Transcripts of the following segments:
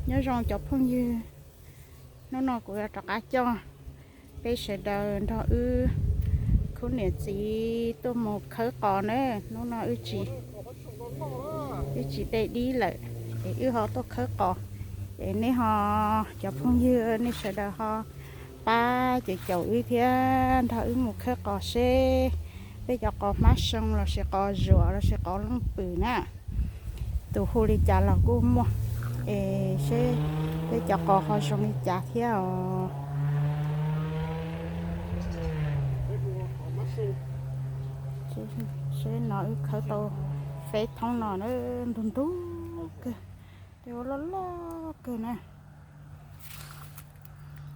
Nyob zoo cov phooj ywg, hnub no kuv yuav rov qab coj peb sawv daws nrog wb khub niam txiv tuaj mus khawb qos na. Hnub no wb tsis, wb tsis de dib lawm, es wb ho tuaj khawb qos. Es nej ho, cov phooj ywg nej sawv daws ho pab caum caum wb thiab nrog wb mus khawb qos seb peb cov qos hmab soo lossis qos zuam lossis qos looj pwm na, tus hu li cas los kuj muaj, es seb peb cov qos ho zoo li cas thiab os. Seb no wb khawb tau feb thoob no na, ntug ntug kawg, tej ua loj loj kawg na,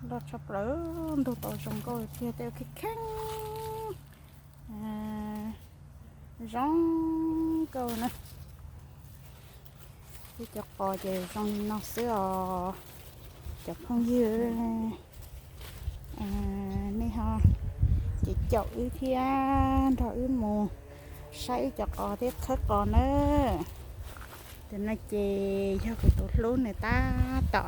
loj tshaj plaws, ntug tau zoo nkauj tiag, tej ua kheej kheej, zoo nkauj na. Peb cov qos ces zoo li no xwb os cov phooj ywg. Nej ho ces caum wb thiab nrog wb mus saib wb cov qos thiab khawb qos na. Tus no ces yog kuv tus hlub nws tab tom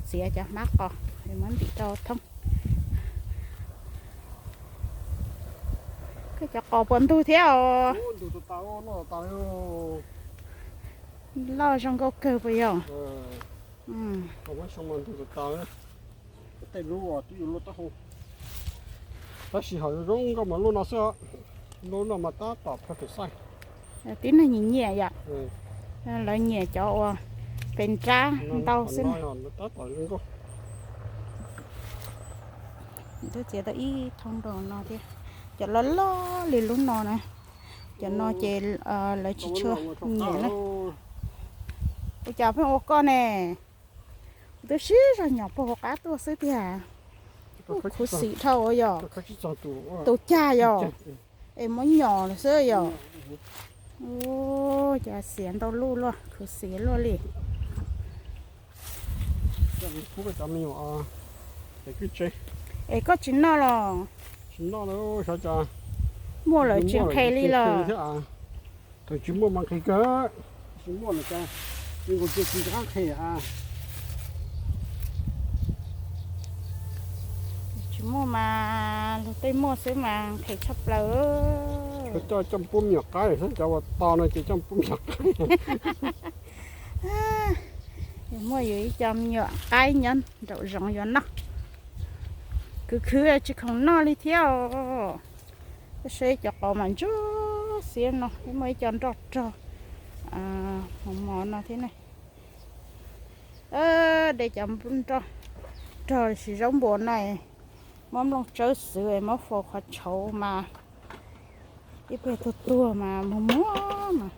txiav cov hmab qos es muab ntim rau thoob. Koj cov qos puas ntug thiab os? Loj zoo nkauj kawg puas yog? Tej lub twb yuav luaj taub hau, tab sis ho zoo nkauj mas luaj no xwb. Lub no mas tab tom plhaw tus xaij. Tib neeg nyiam nyiam yom, lawv nyiam cov uas pes nrab ntau xwb na. Tab tom zoo nkauj. Twb txiav tau ib thoob nrau no thiab, cov loj loj li lub no na, cov no ces lawv tsis tshua nyiam na. Ua cas pheej ua koj ne? Kuv twb sib zog nyom puag hauv qab tuaj xwb tiag. Khuv xim dhau yom. Tus cag yom, es muab nyom lawm xwb yom. Cas xiav ntau luj luaj, khuv xim luaj li. Es koj tsis noj los? Muaj lawm tsis nqhis li los? Thaum tsis muaj mas nqhis kawg, tsis muaj lawm ces nkaus cia tsis rov qab nqhis. Tsis muaj mas luag tej muaj xwb mas nqhis tshaj plaws. Coj coj pub me nyuam qaib xwb, cov uas to no ces coj pub me nyuam qaib. Muaj yus ib co me nyuam qaib nyob nraum zoov yuav noj. Khwv khwv tsis khoom noj li thiab os. Saib cov qos mas ntsuab xiab no, muaj ib co nroj rog mos mos no thiab ne. De cov nroj rog sis zaub npua no, muab nplooj tsawb xwb, muab faus qhov tshauv mas ib pliag tuag tuag mas muag muag mas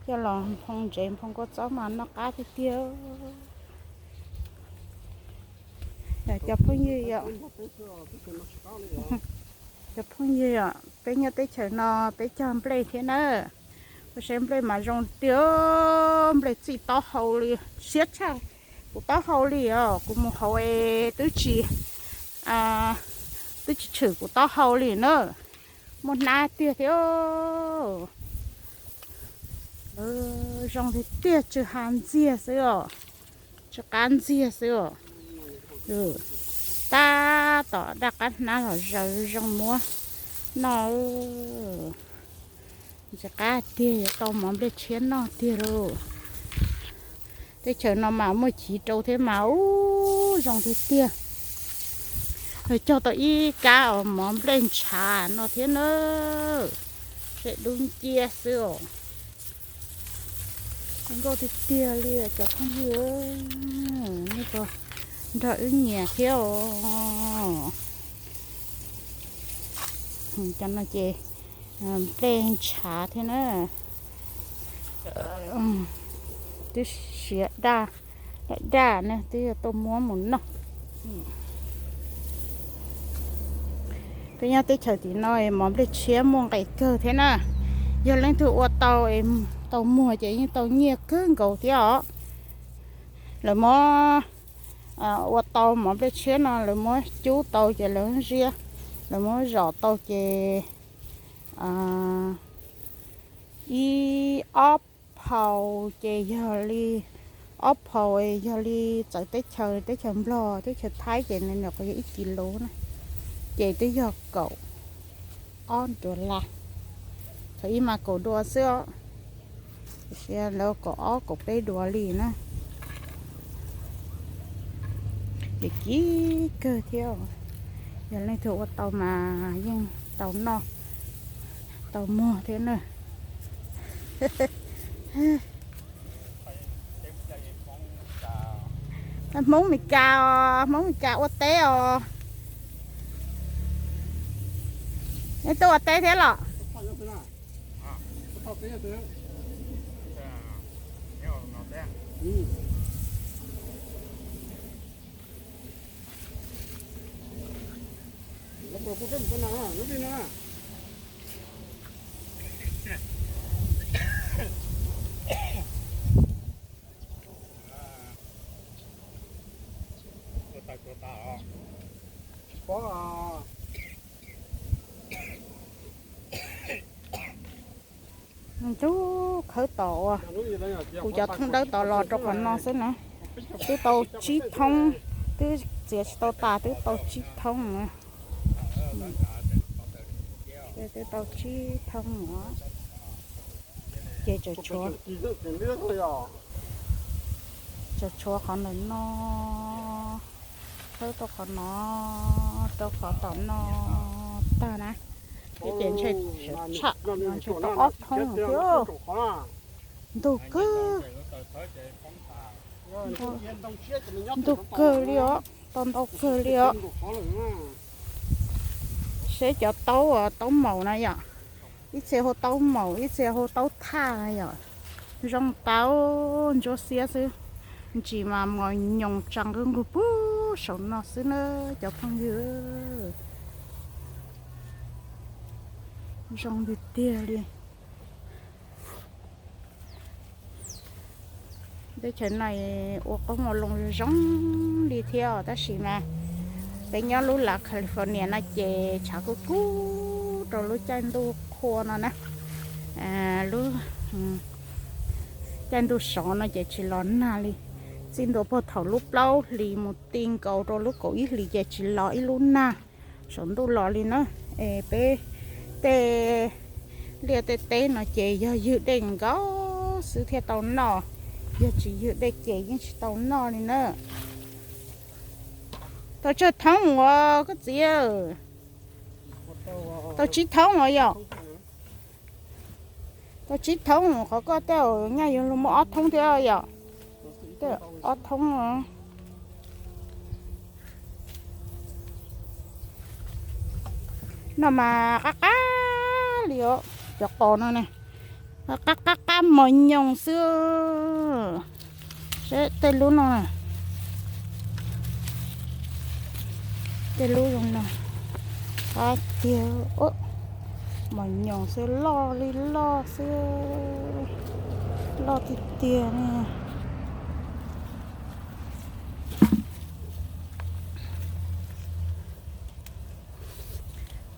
coj los nphoo ntsev nphoo kua txob mas noj qab tiag tiag. Cov phooj ywg yom, cov phooj ywg yom, peb nyob teb chaws no peb cog nplej thiab na. Ua saib nplej mas zoo tiag, nplej txij taub hau li, siab tshaj kuv taub hau li os. Kuv mus hauv es twb tsis, twb tsis tshwm kuv taub hau li na. Muaj hnab tiag thiab. Zoo tiag tiag, tsw ha ntxiag xwb os, tsw qab ntxiag xwb os. Tab tom daj qab hnab los zaws zoo muab noj. Ntxim qab tiag, yuav tau mov nplej tshiab noj tiag lauj. Teb chaws no mas muaj chiv rau thiab mas ub zoo tiag tiag. Cog tau ib kab mov nplej ntshav no thiab na. Tej dub nciab xwb os. Zoo nkauj tiag tiag li cov phooj ywg, nej puas nrog wb nyiam thiab os? Cov no ces nplej ntshav thiab na. Twb siav daj, daj daj na, twb yuav tuaj muab mus noj. Peb nyob teb chaws tim no mov nplej tshiab muaj nqis kawg thiab na. Yog leej twg ua tau, tau muag ces yeej tau nyiaj kawg nkaus thiab os. Lawv muab, ua tau mov nplej tshiab no lawv muab cub tau ces lawv ziab, lawv muab zom tau ces ib ob phau ces yog li ob phaus, yog li txawv teb chaws, teb chaws Nplog, teb chaws Thaib ces nws nyuam qhuav yog ib kis lus na, ces twb yog kaum ob dollar. Thaum ib mas kaum dua xwb os, tiam sis lawv kaum ob kaum peb dua li na. Ces cib kawg thiab, yog leej twg ua tau mas yeej tau noj tau muag thiab na. Hmoob Meskas os, Hmoob Meskas ua teb os. Nej tuaj ua teb thiab los? Ntub khawb tos ua kuv cov thoob dawb tos los rau qhov no xwb na. Twb tau tsib thoob, twb txiav tsis tau tas, twb tau tsib thoob na. Twb tau tsib thoob na. Ces tseem tshuav, tseem tshuav qhov ntawm no, khawb tau qhov no rau qhov tom no tag na. Ces ntshe sawv tshaj no ntshe tau ob thoob thiab. Ntug kawg, ntug kawg li os, tau ntau kawg li os. Seb cov taub, taub maum na yom, ib txhia hu taub maum, ib txhia hu taub thaj na yom. Zoo tau ntsuab xiab xwb, ntsis mas mos nyoos tsa nqwb nqug puag saum no xwb na cov phooj ywg. Zoo tiag tiag li. Teb chaws no ua qoob ua loo zoo li thiab os, tab sis mas peb nyob lub lav California no ces tshav kub kub rau lub caij ntuj qhua no na. Lub caij ntuj sov no ces tsis los nag li. Txij ntua puag thaum lub plaub hlis mus ti nkaus rau lub kaum ib hlis ces tsis los ib lub nag saum ntuj los li na. Es peb tej liaj tej teb no ces yog ywg dej nkaus xwb thiaj tau noj, yog tsis ywg dej ces yeej tsis tau noj li na. Tau tsawg thoob uas koj txiv? Tau tsib thoob uas yom. Tau tsib thoob, qhov koj tej nyaj yuav luag muaj ob thoob thiab yom. Tej ob thoob. No mas qab qab li os, cov qos no ne, qab qab qab mos nyoos xwb. Seb tej lub no, tej lub zoo no, qab tiag, mos nyoos xwb, loj li loj xwb, loj tiag tiag ne.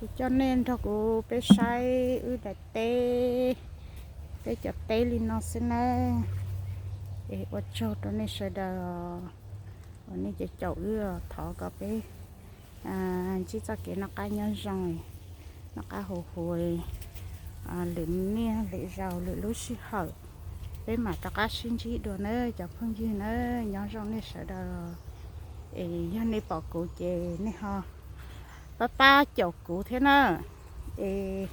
Kuv coj nej nrog kuv peb saib wb daim teb, peb cov teb li no xwb nawb. Es ua tsaug rau nej sawv daws uas nej caum wb, thov kom peb ntsib txoj kev noj qab nyob zoo, noj qab haus huv, lwm niaj lwm zaus lwm lub sij hawm peb mam rov qab sib ntsib dua nawb cov phooj ywg nawb. Nyob zoo nej sawv daws. Es yog nej pom kuv ces nej ho pab pab caum kuv thiab na. Es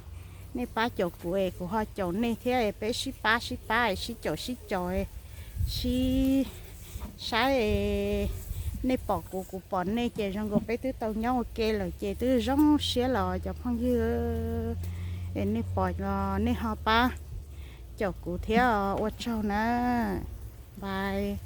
nej pab caum kuv es kuv ho caum nej thiab, peb sib pab sib pab, sib caum sib caum, sib saib. Nej pom kuv, kuv pom nej ces zoo nkaus peb twb tau nyob ua ke lawm ces twb zoo siab los cov phooj ywg. Es nej pom los nej ho pab caum kuv thiab, ua tsaug na. Bye.